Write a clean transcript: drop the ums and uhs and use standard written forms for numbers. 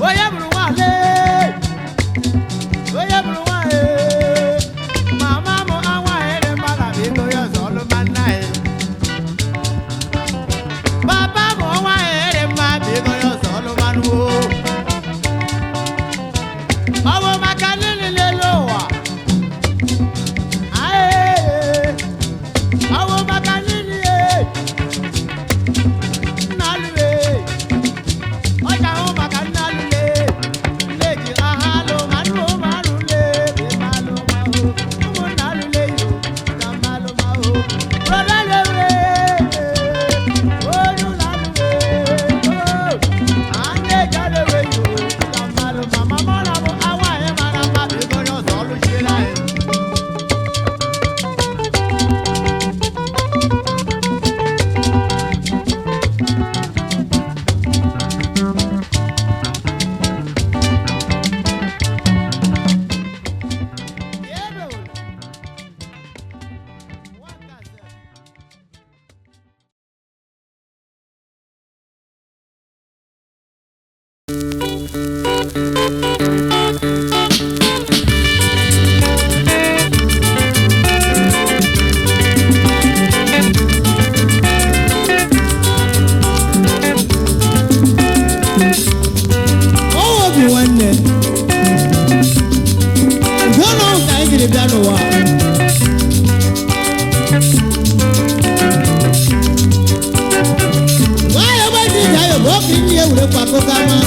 Onye bụrụ nwaale, onye bụrụ nwaanyị, mama m anwaghị dị mma na biko ya ọzọ ọlụ ma nna ya. Papa m nwaanyị dị mma biko ya ọzọ ọlụ ma nụ o. Ọ bụ maka nini n'elu ụwa. Aye, ọ bụ maka nini e. Nna alụ e. Ọjà ahụ maka nne alụle, nne ji aha alụ ma nnu ma alụle, ma alụ ma hụ, ụmụnna alụle yo, na mma alụ ma hụ. Brọda lewe, onye ụlọ alụle, a na-eji alụwe yo, na mma alụ ma mama na bụ awa anyị mara mma bụ ego onye ọzọ ọlụchiela anyị. Ọwọ́ obi nwanne nke ụlọ ahụ ka anyị jiri bịa n'ụwa. Nwayọ gbaji ije ayọ bụ ọkụ inye ya were kwa akụkọ ama.